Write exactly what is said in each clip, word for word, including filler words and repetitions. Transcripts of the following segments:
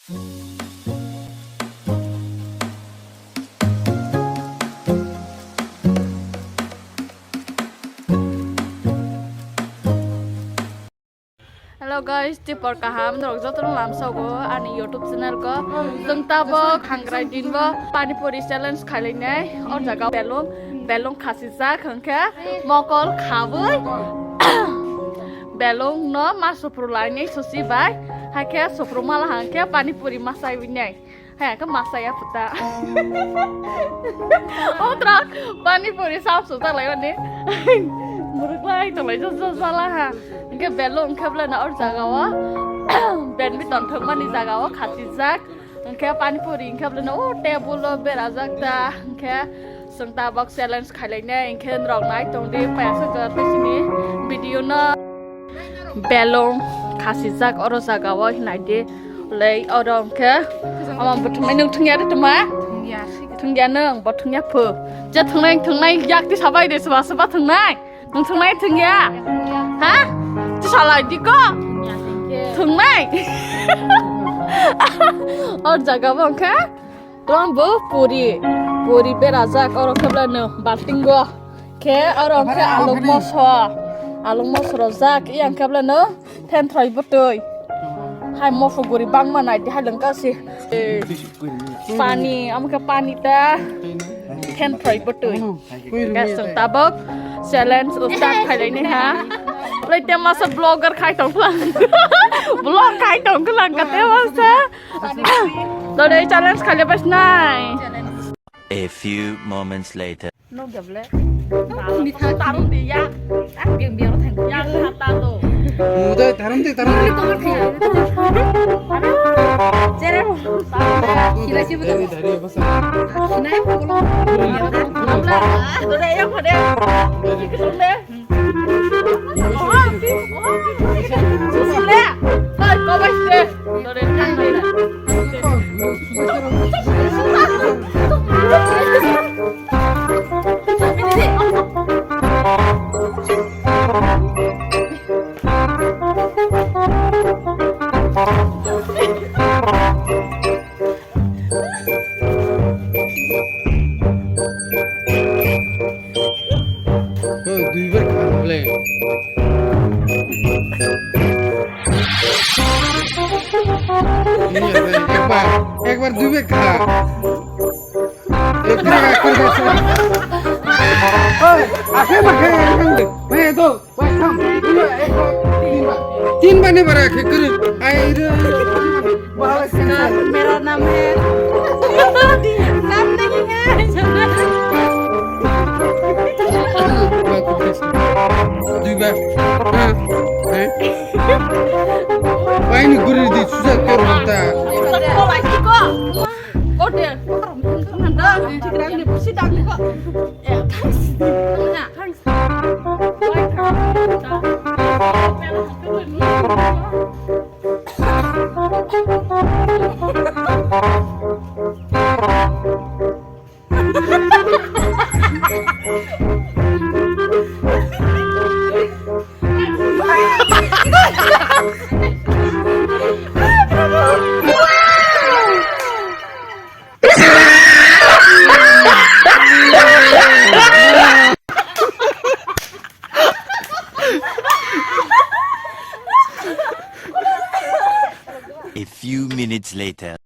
Hello guys, tipor kaham norok jotono lamsogo ani YouTube channel ko. Chwng tabok hangrai din bo pani puri challenge khailai nai. O jaga belung, belung khasi jak hwnkhe mokol khabui belung no ma sopro lainai susi bai. Hakhe sopro mala hangkhe pani puri masai nai. Hai, khe masa ya puta. O trak pani puri sap su tak lai mani. Muruk lai to lai jo jo jala ha. Hingke belung hingke bela na or jaga o. Badminton thwng mani jaga o khasi jak. Hingke pani puri hingke bela na o table o bera jak ta. Hingke chwng tabok challenge khailai nai hingke norok nai tong di payasa jora twi sini video no. Belung khasi jak oro jaga o hinai di. Lei oro hwnkhe ama bo thwngnai, nwng thwngya de tuma? Thwngya. Thwngya nwng bo thwngya pho. Je thwngnai, thwngnai yak ti sabai de, soba soba thwngnai. Nwng thwngnai thwngya? Ha? Ti salai di ko? Thwngnai. Or jaga bo hwnkhe tong bo puri, puri berajak oro khe bwlano baltingo. Khe oro hwnkhe aluk moso, aluk moso rojak, yang khe bwlano thenthoi bwtwi. Hai moso guri bangma nai di hai lwngka si. Pani, omo khe pani ta thenthoi bwtwi. Khe chwng tabok challenge start khailai ni ha. Lai te masa vlogger khai tong khwlang. Vlog khai tong khwlang ka te masa. Dore challenge khailai bai nai. A few moments later. Nokya ble. Mitha tarung de ya. Biang biang thang. Ya kha ta do. Mudai tarung de tarung de. Jere. Kila si betul. Dari dari apa sih? Kina ya. Abla. Dore ya khode. Kikisung de. Oh, duibar kha bole. Ekbar, ekbar duibar kha. Ekbar, ekbar, ekbar. Oi, akhe makhe, ekbar. Hey, do. Wait, come. Tin ba. Tin ba ni bara khe kuru. Ai re. Bahai sensar. Mera naam hai. Naam nahi hai. Dui ba. Ha. Hai. Pai ni guri di suja kor hota. Order. Order. Order. Thanks. Thanks. A few minutes later.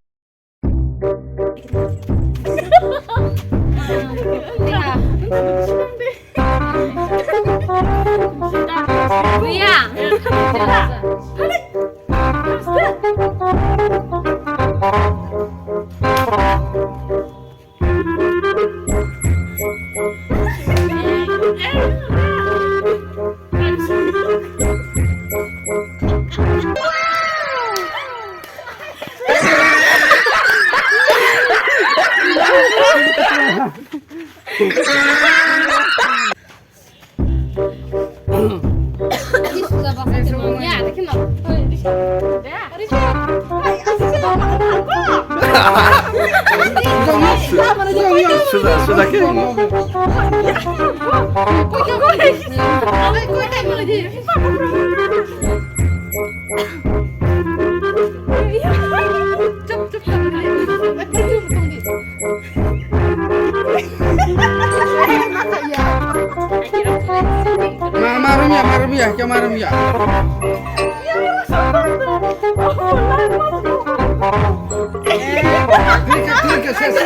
Sudah, sudah ke. Ya, kya maram ya? ठीक है, ठीक है, से, से।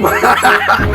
हाय, हाय, हाय।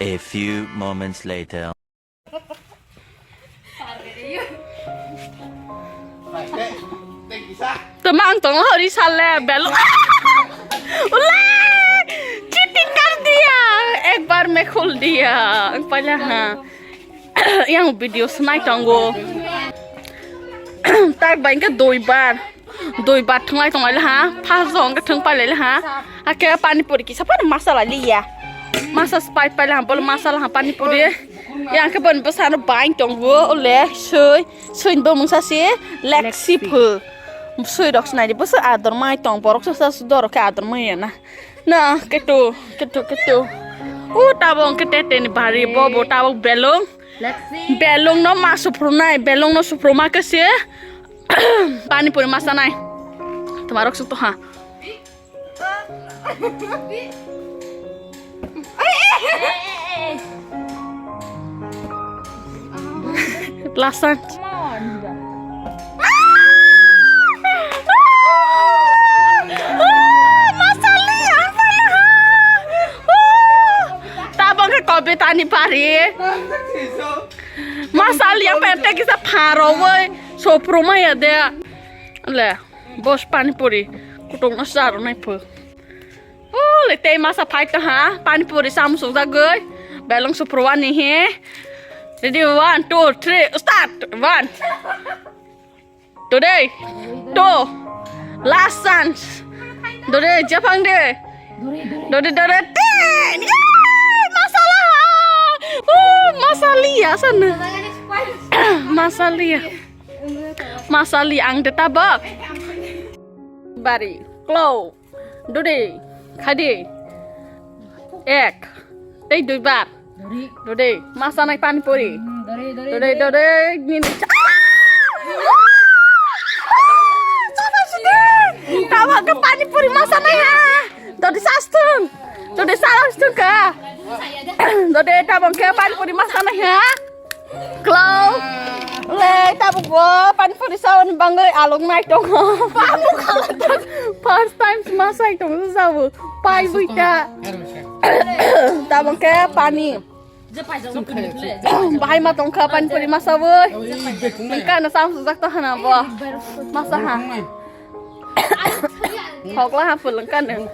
A few moments later. Tama ang tong hori sale belo. Ule! Cheating kar diya. Ek bar mein khul diya. Ang pala ha. Yang video snai tongo. Tak bai ke doi bar. Doi bar thwnglai tonglaila ha, first o hwnkhe thwng pailaila ha. Hakhe pani puri kisa phano masala liya. Masa spy paila ha, bolo masala ha pani puri. Yang khe boni bwsano bai tongo, ole swi, swi bo mungsa se Lexi phu. Swi rok sinai di bwswk ador mai tong, borok sa sa dorok khe ador mai ya na. Na, keto, keto, keto. O tabok hwnkhe tete ni bari, bo, bo tabok belong. Belong no ma suprunai, belong no supruma khe se. Pani puri masa nai. Tomarok suk to ha. Lasan. Tabang ke kobe tani pari. Masal yang perte kisa pharo woi, sopro maya de. Le, bos pani puri, kutung no saro nai pho. O le, tei masa phai ta ha, pani puri sam sung jagoi. Belong sopro ani he. Ready, one, two, three, start. One. Dore, to, last chance. Dore, jephang de. Dore, dore, te. Yay, masala. Uh, masali ya sana. Masali ya. Masali ang de tabak. Bari, klo. Dore, khadi. Ek. Tei dui bar. Dore. Dore, masa nai pani puri. Hmm, dore, dore, dore, dore. Dore, dore, ngini. Tama ke pani puri masa nai ha. Dore sastung. Dore sastung ka. Dore, tama ke pani puri masa nai ha. Klo. Le, tabuk bo pani puri sawan bangwi alok nai tongo. First time ma sai tongo sabo. Pai buita. Tabuk ke pani. Bahai ma tongkha pani puri ma sawi. Nengka na sam sujak to hana bo. Masa ha. Thokla ha pulung ka nung.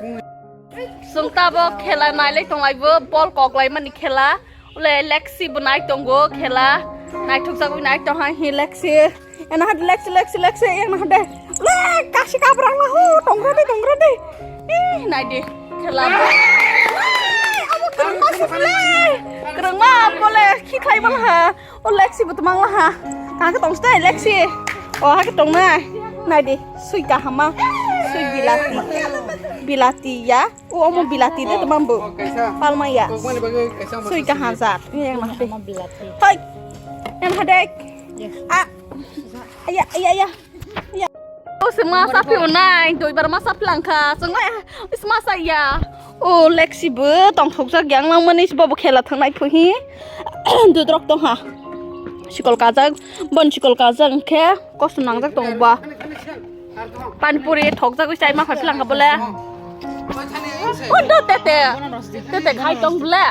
Sung tabok khela nailai tonglai bo, bol koklai mani khela. Ule Lexi bo nai tongo khela. Naithok jagwi nai tong hai hi Lexi. Ena hadi Lexi, Lexi, Lexi, ena hadi. Le, kasi kabrang la hu, tongra di, tongra di. Eh, nai di khela bo. Ai, abo kwrwngma suk le. Kwrwngma bole, khi khlai bol ha. O Lexi bo twmang laha. Kha khe tong stai Lexi. O ha khe tong nai. Nai di. Sui kaham ma. Sui bilati. Bilati ya. O omo bilati de twmang bo. Palma ya. Sui kaham jat. Yang ma de. Hoi. Yang ma de. A. Aya, aya, aya. O se ma sa phi unai, doi bar ma sa phi langkha. Sung lai, is ma sa ya. O Lexi bo tong thok jak yang lang mani, bo bo khela thang nai phu hi. Dudrok tong ha. Sikol kajak, bon sikol kajak khe kosto nang jak tong ba. Pani puri thok jak wi chai ma pha phi langkha bole. O do tete. Tete khai tong bole.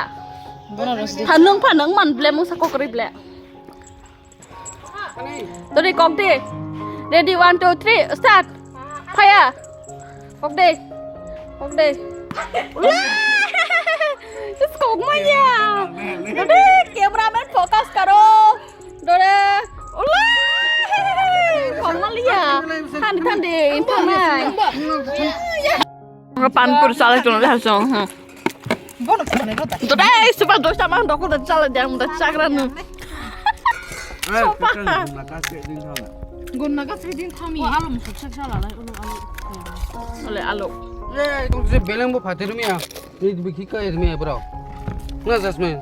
Phanung phanung man bole mung sa kokri bole. Tadi kok di. Ready, one, two, three, start. Phaya. Kok di. Kok di. Is kok maya. Tadi cameraman focus karo. Dore. Ula. Kok malia. Thandi thandi. Thandi. Panpur salai tong le hasong. Bono khone rota. Today super dosta man dokol da chala dia munda chagra nu. Gun naga sri din thami. Alu musuk sa chala lai ulo alu. Ole alu. Eh, kung se beleng bo phatir miya. Ni bikhi ka er miya bro. Na jasme.